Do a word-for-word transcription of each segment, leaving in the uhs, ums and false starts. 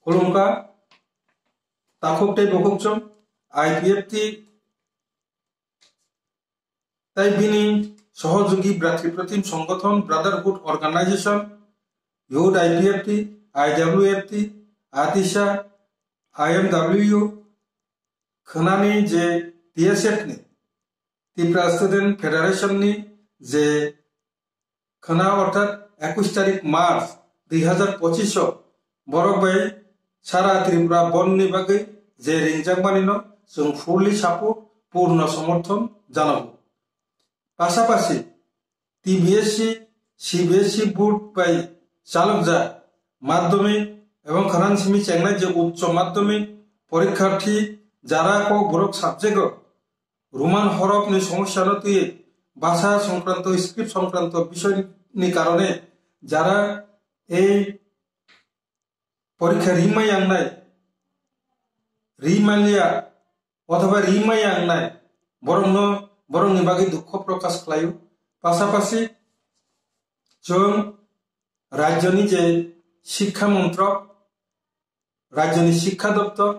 Khulumkha takhuk tei bukhuk chwng I P F T tei bini sohojogi bratri protim songothon Brotherhood Organization, Youth I P F T, I W F T, Atisha, I M W, khwnani je T S F ni, Tripura Student Federation ni je khwna orthat ekush tarik March dui hazar pochish o borok bai sara Tripura bondh ni bagwi je ringjakmani no chwng fully support, purno somorthon janago. Pasapasi T B S C, C B S E board bai chalokjak madhyamik ebong khwna simi chengnai je uccho madhyamik porikharthi jara kokborok subject o Roman horop ni somosya no twi bhasha songkranto, script songkranto bisoi ni karone jara ei porikha ri maya wngnai, ri manya othoba ri maya wngnai borok no, borok ni bagwi dukho prokash khlaio. Pasapasi chwng rajyo ni je Shikkha Montrok, rajyo ni Shikkha Doptor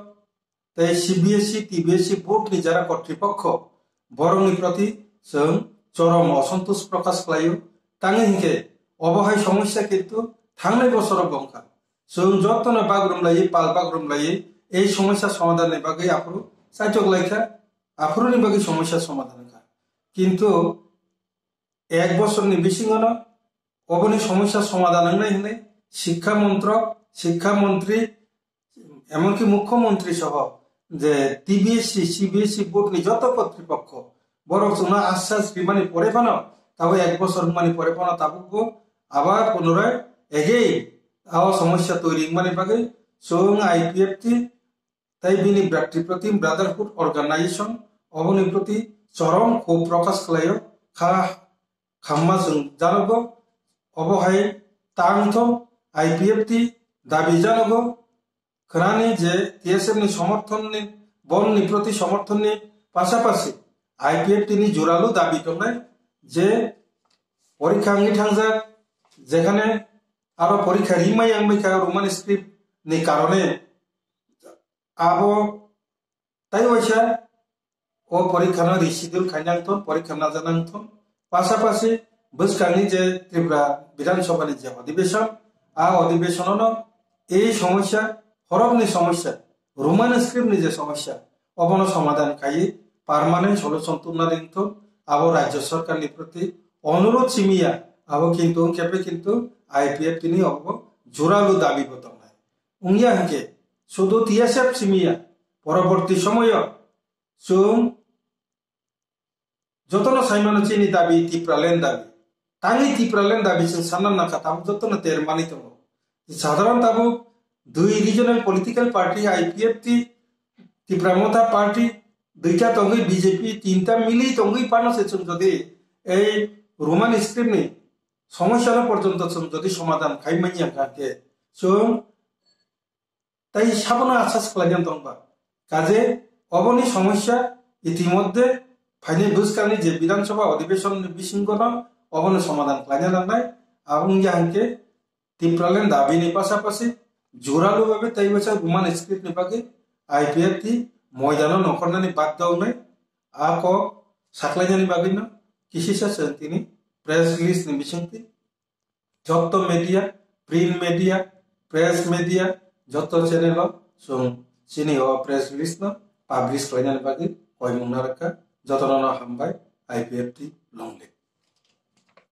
tei C B S E, T B S E board ni jara kortripokho borok ni proti chwng chorom osontosh prokash khlaio. Tangwi hinkhe obo hai somosya kintu thangnai bosoro bo wngkha. Chwng jotono bagrum laiwi, pal bagrum laiwi ei somosya somadhan ni bagwi aphuru chaitok laikha, aphuru ni bagwi somosya somadhan wngkha. Kintu ek bosorni bisingono oboni somosya somadhan wngnai hwnwi Shikkha Montrok, Shikkha Montri, emonki Mukhyamantri soho je T B S C, C B S E board ni joto kortripokho borok chwngno ashas rimani pore phano, tabuk ek bosor wngmani pore phano tabukbo abar punorai again o somosya toiri wngmani bagwi chwng I P F T tei bini bratri protim Brotherhood Organization oboni proti chorom kho prokash khlaio, kha khamma chwng janogo. Obo hai tangtho I P F T dabi janogo khwnani je T S F ni somorthon ni, bondh ni proti somorthon ni pasapasi I P F T ni juralu dabi tongnai je porikha wngwi thangjak, jekhane aro porikha ri maya wngwi kha Roman script ni karone abo tai waisa o porikha no reschedule khainang thun, porikha najanang thun. Pasapasi bwskangni je Tripura Bidhan Sabha ni je odhibeshon, a odhibeshon no ei somosya, horok ni somosya, Roman script ni je somosya, obono somadhan khaiwi permanent solution tubna ring thun, abo Rajya Sarkar ni proti onurodh simiya, abo kintu wngkhe kintu I P F T ni obo juralu dabi bo tongnai. Wngya hinkhe, sudu T S F simiya, poroborti somoyo chwng jotono saimano chini dabi Tipraland dabi. Tangwi Tipraland dabi chwng sanna nangkha, tabuk jotono ter manwi tongo. Sadharon tabuk dui regional political party, I P F T, Tipra Motha Party, duita tongwi B J P, tinta mili tongwi phano se chwng jodi ei Roman script ni somosyano porjonto chwng jodi somadhan khai manya kha khe, chwng tai sabono asas khlaina tongba. Kaje oboni somosya itimodhye phainai bwskangni je Bidhan Sabha odhibeshon ni bisingono obono somadhan khlaina nangnai. Abo wngya hinkhe Tipraland dabi ni pasapasi juralu babe tai waisa Roman script ni bagwi I P F T moidano nongkhornani badhya wngnai. A kok saklainani bagwino kisisa chwng tini press release ni bisingtwi jotto media, print media, press media, jotto channel o chwng chini o press release no publish khlainani bagwi koimung narwkha. Jotono no hambai, I P F T long live.